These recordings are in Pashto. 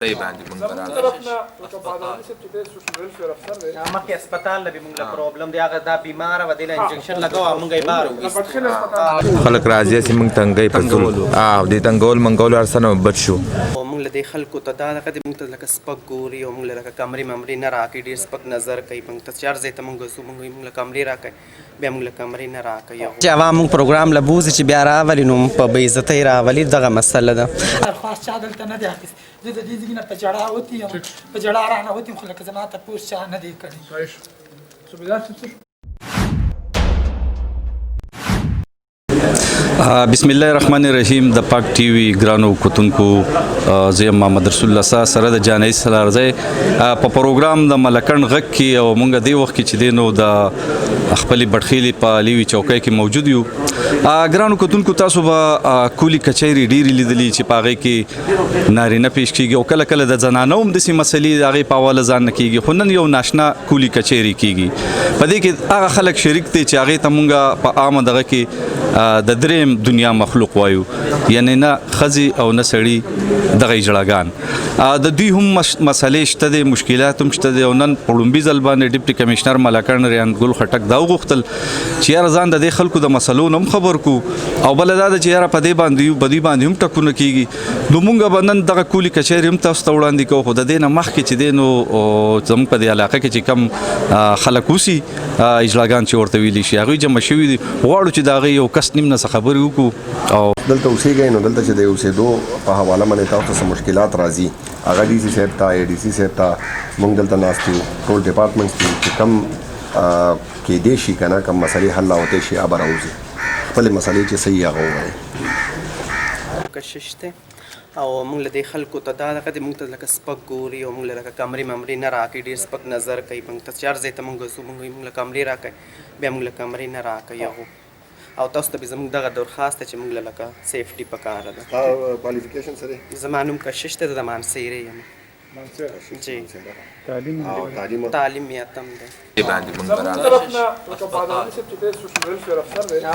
دی باندې مونږ مخکې هسپتال له موږ له پرابلم دی، هغه دا بیمار و، دی له انجکشن لګاو، موږ یې بار وویستو. خلک راځي چې مونږ تنګي په ظلم دې تنګول منګول هر څه نه بچ شو. او موږ له دې خلکو ته دا دغه دی، موږ ته لکه سپک ګوري او موږ له لکه کمرې ممرې نه راکوي، ډېر سپک نظر کوي موږ ته. چې هر ځای ته موږ ځو، موږ له کمرې راکوي، بیا موږ له کمرې نه راکوي. چې عوام موږ پروګرام له بوځي، چې بیا راولي نو په بې عزتۍ راولي، دغه مسله ده. درخواست چا دلته نه دی اخیستی. زه د دې ځای نه په ژړا وتی یم، په ژړا رانه وتی یم، خو لکه زما تپوس چا نه دی کړی. بسم الله الرحمن الرحیم. د پاک ټي وي ګرانو کتونکو، زه یم محمد رسول الله سره د جانې سلارزی په پروګرام د ملکن غږ کې، او مونږ دی وخت کې چې دی نو د خپل بټخېلې په لیوي چوکۍ کې موجود یو. ګرانو کتونکو، تاسو به کولی کچېرې ډېرې لیدلې چې په هغې کې نارینه پیش کیږي او کله کله د زنانو هم داسې مسلې د هغې په حواله ځان نه کیږي، خو نن یو ناشنا کولی کچېرې کیږي. په دې کې هغه خلک شریک دي چې هغې ته مونږ په عامه دغه کې د دریم دنیا مخلوق وایو، یعنی نه ښځې او نه سړي، دغه اجړاګان د دوی هم مسلې شته دي، مشکلات هم شته دي. او نن په لومړي ځل باندې ډپټي کمشنر ملاکنډ ریان ګل خټک دا وغوښتل چې یاره ځان د دې خلکو د مسلو نه هم خبر کو، او بله دا ده چې یاره په دې باندې په دوی باندې هم ټکونه کیږي. نو مونږ به نن دغه کولي کچهري هم تاسو ته وړاندې کوو، خو د دې نه مخکې چې دی نو زموږ په دې علاقه کې چې کم خلک اوسي، اجلاګان چې ورته ویلی شي، هغوی جمع شوي دي. غواړو چې د هغې یو کس نیم نه څه خبرې وکړو. او دلته اوسېږئ، نو دلته چې د اوسېدو په حواله باندې تاسو ته څه مشکلات راځي، هغه ډي سي صاحب ته، ای ډي سي صاحب ته، موږ دلته ناست یو، ټول ډپارټمنټس دي، چې کم کېدی شي که نه کم مسلې حل راوتی شي، هغه به راوځي، خپلې مسلې چې صحیح هغه ووایي. کشش دی او موږ له دې خلکو ته دا دغه دی، موږ ته لکه سپک ګوري او موږ له لکه کمرې ممرې نه راکوي، ډېر سپک نظر کوي موږ ته. چې هر ځای ته موږ ځو، موږ له کمرې راکوي، بیا موږ له کمرې نه راکوي هغو. او تاسو ته به زموږ دغه درخواست دی چې موږ له لکه سیفټي پکاره ده. ستا کوالیفیکیشن څه دی؟ زما نوم کشش دی، زه د مانسیرې یم. جی. او تعلیم؟ تعلیم مې اتم دی. باندې مونږ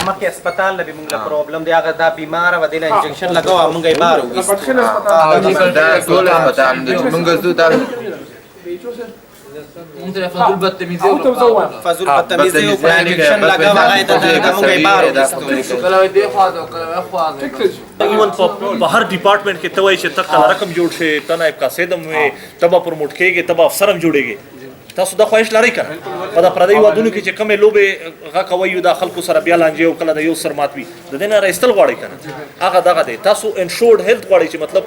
مخکې هسپتال له موږ له پرابلم دی، هغه دا بیمار و، دی له انجکشن لګاو، موږ یې بار وویستو. دا ټول هسپتال دی چې مونږ ځو دا فضول بدتمیزي او انجکشن لګاو، هغه یې د موږ یې بار وویستو. ایون په هر ډپارټمنټ کې ته وایي چې ته کلرک هم جوړ شې، ته نایب قاصد هم وې، ته به پروموټ کېږې، ته به افسر هم جوړېږې. تاسو دا خواهش لرئ که نه؟ په دا پردیو وادونو کې چې کومې لوبې هغه کوئ، دا خلکو سره بیا لانجې او کله د یو سر مات وي، د دې نه راایستل غواړئ که نه؟ هغه دغه دی. تاسو انشورډ هیلث غواړئ چې مطلب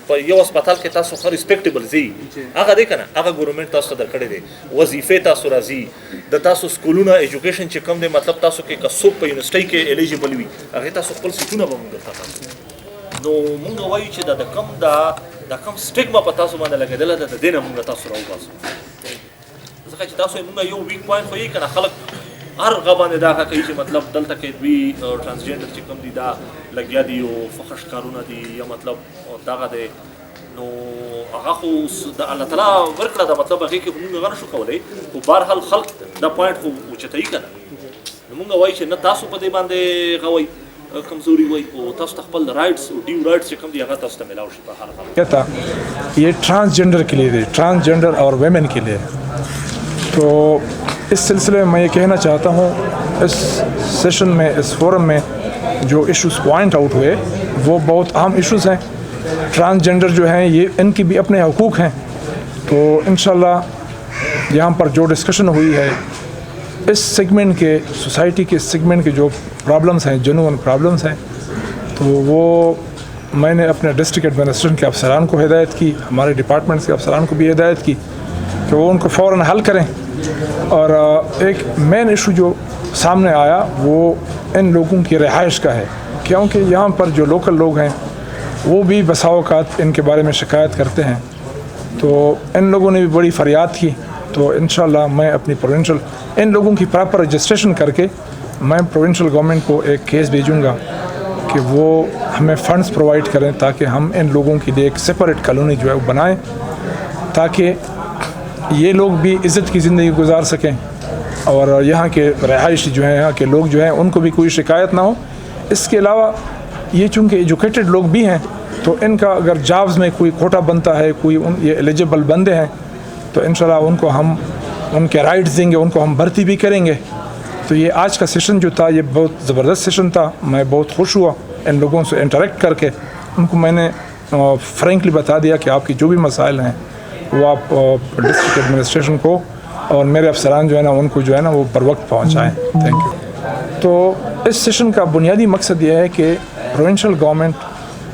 په یو هسپتال کې تاسو ښه ریسپیکټیبل ځئ، هغه دی که نه؟ هغه ګورنمنټ تاسو ته درکړی دی. وظیفې تاسو راځي، د تاسو سکولونه ایجوکیشن چې کوم دی، مطلب تاسو کې که څوک په یونیورسټۍ کې الیجیبل وي، هغې تاسو خپل سیټونه به موږ درته تاسو. نو مونږ وایو چې دا د کم دا د کم سټیګما په تاسو باندې لګېدله ده، د دې نه مونږ تاسو راوباسو، ځکه چې تاسو مونږ یو ویک پوینټ خو یې که نه. خلک هر هغه باندې دا کوي چې مطلب دلته کې دوی ترانسجندر چې کوم دي دا لګیا دي او فحش کارونه دي یا مطلب دغه دی. نو هغه خو د الله تعالی ورکړه ده، مطلب هغې کې خو مونږ هغه نه شو کولی، خو بهرحال خلک دا پوینټ خو اوچتوي که نه. نو مونږ وایو چې نه تاسو په دې باندې هغه وایي کمزوري وایي، او تاسو ته خپل رائټس او ډیو رائټس چې کوم دي هغه تاسو ته ملاو شي په هر حال. کہتا یہ ٹرانسجنڈر کے لیے، ٹرانسجنڈر اور ویمن کے لیے، تو اس سلسلے میں میں یہ کہنا چاہتا ہوں، اس سیشن میں، اس فورم میں جو issues point out ہوئے، وہ بہت اہم ایشوز ہیں. ٹرانسجنڈر جو ہیں، یہ ان کی بھی اپنے حقوق ہیں. تو انشاءاللہ یہاں پر جو ڈسکشن ہوئی ہے، اس سیگمنٹ کے، سوسائٹی کے سیگمنٹ کے جو پرابلمس ہیں، جنون پرابلمس ہیں، تو وہ میں نے اپنے ڈسٹرکٹ ایڈمنسٹریشن کے افسران کو ہدایت کی، ہمارے ڈپارٹمنٹس کے افسران کو بھی ہدایت کی کہ وہ ان کو فوراً حل کریں. اور ایک مین ایشو جو سامنے آیا، وہ ان لوگوں کی رہائش کا ہے، کیونکہ یہاں پر جو لوکل لوگ ہیں، وہ بھی بسا اوقات ان کے بارے میں شکایت کرتے ہیں، تو ان لوگوں نے بھی بڑی فریاد کی. تو انشاءاللہ میں اپنی پروونشل ان لوگوں کی پراپر رجسٹریشن کر کے میں پروونشل گورنمنٹ کو ایک کیس بھیجوں گا کہ وہ ہمیں فنڈز پرووائڈ کریں، تاکہ ہم ان لوگوں کے لیے ایک سپریٹ کالونی جو ہے وہ بنائیں، تاکہ یہ لوگ بھی عزت کی زندگی گزار سکیں، اور یہاں کے رہائشی جو ہیں، یہاں کے لوگ جو ہیں، ان کو بھی کوئی شکایت نہ ہو. اس کے علاوہ یہ چونکہ ایجوکیٹڈ لوگ بھی ہیں، तो इनका अगर जॉब्स में कोई कोटा बनता है, कोई उन ये एलिजिबल बंदे हैं, तो इंशाल्लाह उनको हम उनके राइट्स देंगे, उनको हम भर्ती भी करेंगे। तो ये आज का सेशन जो था ये बहुत ज़बरदस्त सेशन था। मैं बहुत खुश हुआ इन लोगों से इंटरेक्ट करके। उनको मैंने फ्रेंकली बता दिया कि आपकी जो भी मसाइल हैं वो आप डिस्ट्रिक्ट एडमिनिस्ट्रेशन को और मेरे अफसरान जो है ना उनको जो है ना वो बर वक्त पहुँचाएँ। Thank you. तो इस सेशन का बुनियादी मकसद ये है कि प्रोविंशियल गवर्नमेंट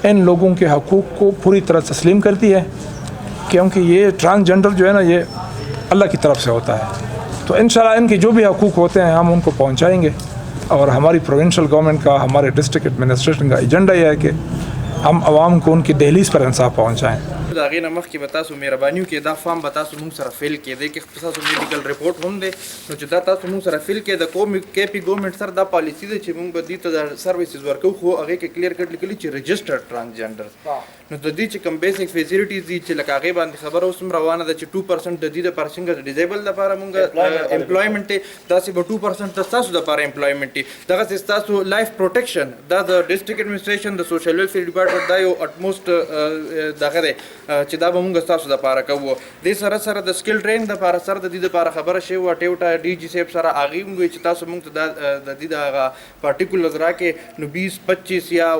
इन लोगों के हकूक़ को पूरी तरह तस्लीम करती है, क्योंकि ये ट्रांसजेंडर जो है ना ये अल्लाह की तरफ से होता है। तो इंशाल्लाह इनके जो भी हकूक़ होते हैं हम उनको पहुँचाएँगे। और हमारी प्रोविंशियल गवर्नमेंट का, हमारे डिस्ट्रिक्ट एडमिनिस्ट्रेशन का एजेंडा यह है कि हम आवाम को उनकी दहलीज पर इंसाफ पहुँचाएँ। د هغې نه مخکې به تاسو مهرباني وکړئ، دا فارم به تاسو موږ سره fill کړئ. دې کې تاسو medical report هم دی، نو چې دا تاسو موږ سره fill کړئ، د کوم KP government سره دا پالیسي ده چې موږ به دې ته دا services ورکوو، خو هغې کې clear cut لیکلي چې registered transgender. نو د دې چې کوم basic facilities دي چې لکه هغې باندې خبره اوس هم روانه ده چې 2% د دې دپاره څنګه د disable دپاره موږ employment دی، داسې به 2% د ستاسو دپاره employment دی. دغسې ستاسو life protection دا د district administration د social welfare department دا یو utmost دغه دی چې دا به موږ ستاسو دپاره کوو. دې سره سره د skill train دپاره سره د دې دپاره خبره شوې وه ټیوټا ډي جي صاحب سره، هغې هم وویل چې تاسو موږ ته دا د دې دغه particulars راکړئ، نو 20 25 یا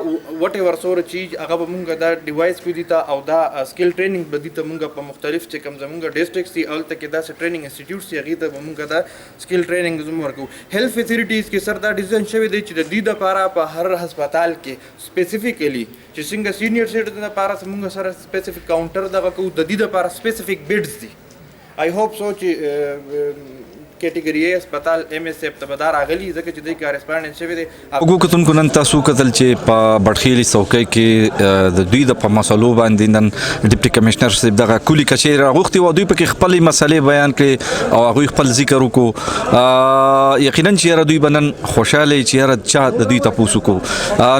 whatever څومره چې هغه به موږ دا device کو دي ته او دا skill training به دي ته موږ په مختلف چې کوم زموږ districts دي هلته کې داسې training institutes دي هغې ته به موږ دا skill training زموږ ورکوو. health facilities کې سر دا ډیزاین شوی دی چې د دې دپاره په هر هسپتال کې specifically چې څنګه senior citizen دپاره موږ سره specific counter دغه کوو، د دې دپاره specific beds دي. I hope so چې category A هسپتال ایم ایس صاحب ته به دا راغلي، ځکه چې دی correspondent شوی دی. وګو کتونکو، نن تاسو کتل چې په بټخیلي څوکۍ کې د دوی د په مسلو باندې نن deputy commissioner صاحب دغه کلي کچېرې راغوښتي وه، دوی پکې خپلې مسلې بیان کړې او هغوی خپل ذکر وکړو. یقینا چې یاره دوی به نن خوشحاله چې یاره چا د دوی تپوس وکړو.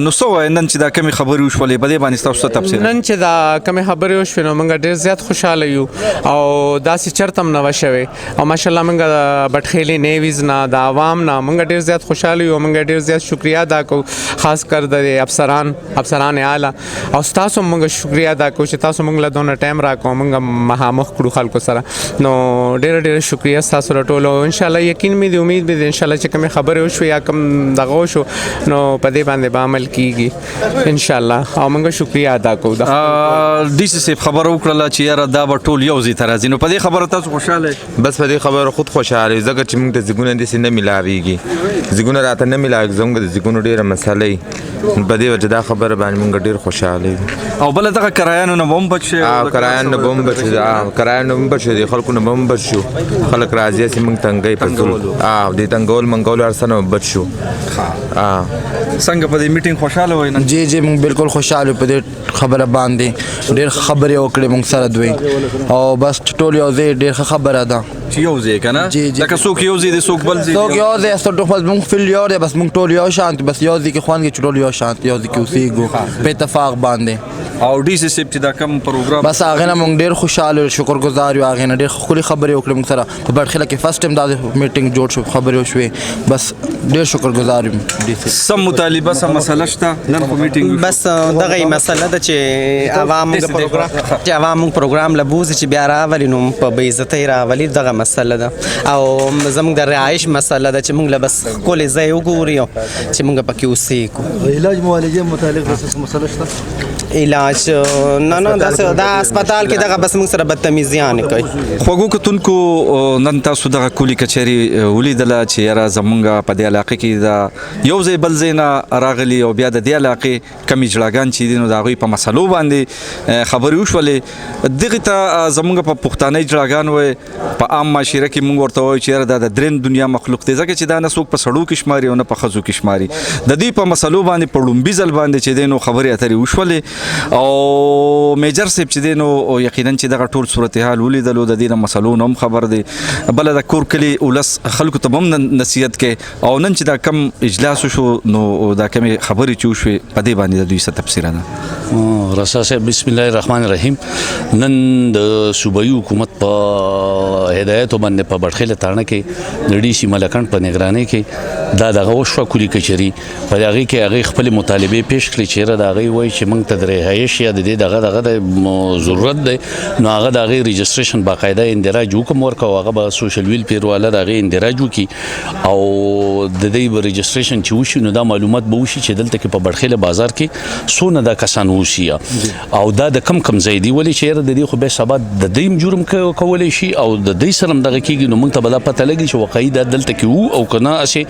نو څه وایې نن چې دا کومې خبرې وشولې په دې باندې ستاسو څه تبصره؟ نن چې دا کومې خبرې وشوې نو موږ ډېر زیات خوشحاله یو او داسې چېرته هم نه وه شوې، او ماشاءالله موږ بټخیلي نیویز نه د عوام نه موږ ډېر زیات خوشحاله یو، موږ ډېر زیات شکریه ادا کوو، خاص کر د افسران اعلی، او ستاسو موږ شکریه ادا کوو چې تاسو موږ له دونه time راکړو، موږ مخامخ کړو خلکو سره. نو ډېره ډېره شکریه ستاسو له ټولو. انشاءالله یقین مې دی، امید مې دی انشاءالله چې کومې خبرې وشوې یا کوم دغه وشو نو په دې باندې به عمل کیږي انشاءالله، او موږ شکریه ادا کوو. ډي سي صاحب خبره وکړله چې یاره دا به ټول یو ځای ته راځي، نو په دې خبره تاسو خوشحاله یئ؟ بس په دې خبره خود خوشحاله یو، ځکه چې موږ ته ځګونه داسې نه میلاویږي، ځګونه راته نه میلاویږي، زموږ د ځګونو ډېره مسله وي، په دې وجه دا خبره باندې موږ ډېر خوشحاله یو. او بله دغه کرایانو نه به هم بچ شئ؟ کرایانو نه به هم بچ شو، کرایانو نه به هم بچ شو، د خلکو نه به هم بچ شو، خلک راځي هسې موږ تنګوي په ظلم، د تنګول منګولو هر څه نه به بچ شو. څنګه په دې meeting خوشحاله وئ نن؟ جی جی، موږ بالکل خوشحاله یو په دې خبره باندې، ډېر ښه خبرې وکړې موږ سره دوی، او بس ټول یو ځای ډېر ښه خبره ده چې یو ځای که نه، لکه څوک یو ځای دی څوک بل ځای، څوک یو ځای، څوک بس موږ فل یو دی، بس موږ ټول یو شان، بس یو ځای کې خوند کې چې ټول یو شان یو ځای کې اوسېږو په اتفاق باندې. او ډي سي صاحب چې دا کوم پروګرام، بس هغې نه موږ ډېر خوشحاله یو، شکرګزار یو، هغې نه ډېر ښکلې خبرې وکړې موږ سره. په بټخیله کې first time دا meeting جوړ شو، خبرې وشوې، بس ډېر شکرګزار یم. سم مطالبه سم مسله شته نن خو meeting؟ بس دغه یې مسله ده چې عوام موږ پروګرام چې عوام موږ پروګرام له بوځي چې بیا راولي نو په بې عزتۍ راولي، دغه مسله ده. او زموږ د رهایش مسله ده چې موږ له بس ښکلی ځای وګوري چې موږ پکې اوسېږو. علاج معالجې متعلق څه مسله شته؟ علاج نه نه، دا هسپتال کې دغه بس موږ سره بدتمیزیانې کوي. خوږو کتونکو، نن تاسو دغه کلي کچهري ولیدله چې یاره زمونږ په دې علاقه کې دا یو ځای بل ځای نه راغلي او بیا د دې علاقې کمې جړاګان چې دي نو د هغوی په مسلو باندې خبرې وشولې. دغې ته زمونږ په پښتانه جړاګان وایي، په عام معاشره کې مونږ ورته وایو چې یاره دا د دریم دنیا مخلوق دی، ځکه چې دا نه څوک په سړو کې شماري او نه په ښځو کې شماري. د دوی په مسلو باندې په ړومبي ځل باندې چې دی نو خبرې اترې وشولې، او میجر صاحب چې دی نو یقینا چې دغه ټول صورتحال ولیدلو، د دې د مسلو نه هم خبر دی. بله د کور کلي ولس خلکو ته به هم نن نصیحت کوي، او نن چې دا کم اجلاس وشو نو دا کمې خبرې چې وشوې په دې باندې د دوی څه تبصره ده؟ رسا صاحب، بسم الله الرحمن الرحیم. نن د صوبایي حکومت په هدایت هدایتو باندې په بټخیله تاڼه کې د ډي سي ملکنډ په نگرانۍ کې دا دغه وشوه کلي کچري. په هغې کې هغې خپلې مطالبې پیش کړې چې یاره د هغې وایي چې موږ ته د رهایش یا د دې دغه دغه د ضرورت دی، نو هغه د هغې رجسټریشن باقاعده اندراج حکم ورکړ او هغه به سوشل ویلفیر والا د هغې اندراج وکړي او د دې به رجسټریشن چې وشي نو دا معلومات به وشي چې دلته کې په بړخیله بازار کې څونه دا کسان اوسي او دا د کم کم ځای دی، ولې چې یاره د دې خو بیا سبا د دې هم جرم کولی شي او د دې سره هم دغه کېږي، نو موږ ته به دا پته لګي چې واقعي دا دلته کې وو او که نه هسې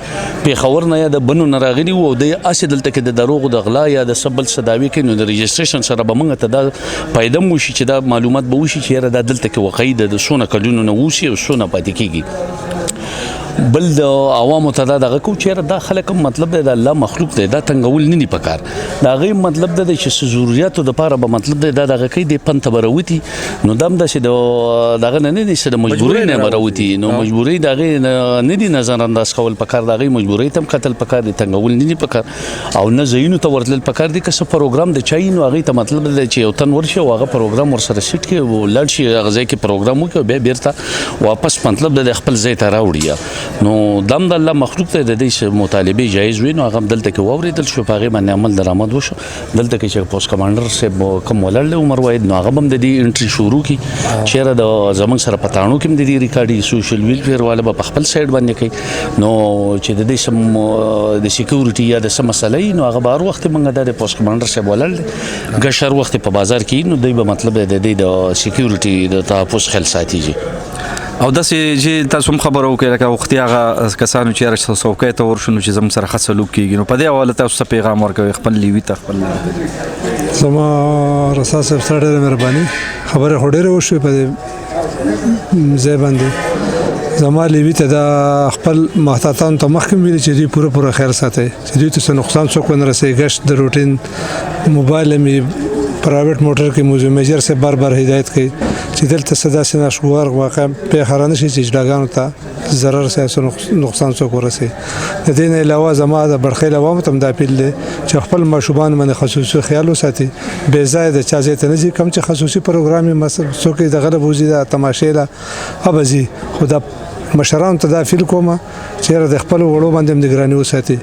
پېښور نه یا د بنو نه راغلي وو او دی هسې دلته کې د دروغو د غلا یا د څه بل څه دعوې کوي، نو د رجسټریشن سره به موږ ته دا پیدا هم وشي چې دا معلومات به وشي چې یاره دا دلته کې واقعي د څونه کلونو نه اوسي او څونه پاتې کېږي. بل د عوامو ته دا دغه کو چې دا خلک هم مطلب دی د الله مخلوق دی، دا تنګول نه دي پکار. د هغې مطلب دا دی چې څه ضروریاتو دپاره به مطلب دی دا دغه کوي، دی پن ته به راوتي، نو دا هم داسې د دغه نه نه دی چې د مجبورۍ نه به راوتي، نو مجبورۍ د هغې نه دي نظر انداز کول پکار، د هغې مجبورۍ ته هم کتل پکار دي، تنګول نه دي پکار او نه ځایونو ته ورتلل پکار دي. که څه پروګرام د چا وي نو هغې ته مطلب دی چې یو تن ورشي او هغه پروګرام ورسره سیټ کړي او لاړ شي هغه ځای کې پروګرام وکړي او بیا بېرته واپس مطلب دی خپل ځای ته راوړي. نو دم د الله مخلوق ته د دې مطالبه جایز وي، نو هغه دلته کې واورېدل شو، په هغې باندې عمل درآمد وشو. دلته کې چې پوسټ کمانډر صاحب کوم ولاړ دی عمر واحد، نو هغه به هم د دې انټري شروع کړي چې یاره د زموږ سره په تاڼو کې هم د دې ریکارډي سوشل ویلفیر والا به په خپل سایډ باندې کوي، نو چې د دې سم د سکیورټي یا د څه مسله وي نو هغه به هر وخت موږ د پوسټ کمانډر صاحب ولاړ دی ګش هر وخت په بازار کې، نو دوی به مطلب د دې د سکیورټي د تحفظ خیال ساتي. او داسې چې تاسو هم خبره وکړئ لکه وختي هغه کسانو چې یاره څوکۍ ته ورشو نو چې زموږ سره ښه سلوک کېږي، نو په دې حواله تاسو څه پیغام ورکوئ خپل لیوي ته خپل؟ زما رسا صاحب سره ډېره مهرباني، خبرې خو ډېرې وشوې په دې ځای باندې. زما لیوي ته دا خپل محتاطانو ته مخکې ویلي چې دوی پوره پوره خیر ساتي، چې دوی ته څه نقصان څوک ونه رسوي. ګشت د روټین موبایل مې پرایویټ موټر کې موضوع میجر صاحب بار بار هدایت کوي چې دلته څه داسې ناشګوار واقع پېښه رانه شي چې اجراګانو ته ضرر سي نقصان څوک ورسي. د دې نه علاوه زما د بړخیل عوامو ته هم دا اپیل دی چې خپل ماشومان باندې خصوصي خیال وساتي، بې ځایه د چا ځای ته نه ځي. کوم چې خصوصي پروګرام یې مثلا څوک یې دغه له بوځي د تماشې له به ځي، خو دا مشرانو ته دا اپیل کوم چې یاره د خپلو وړو باندې هم نګراني وساتي.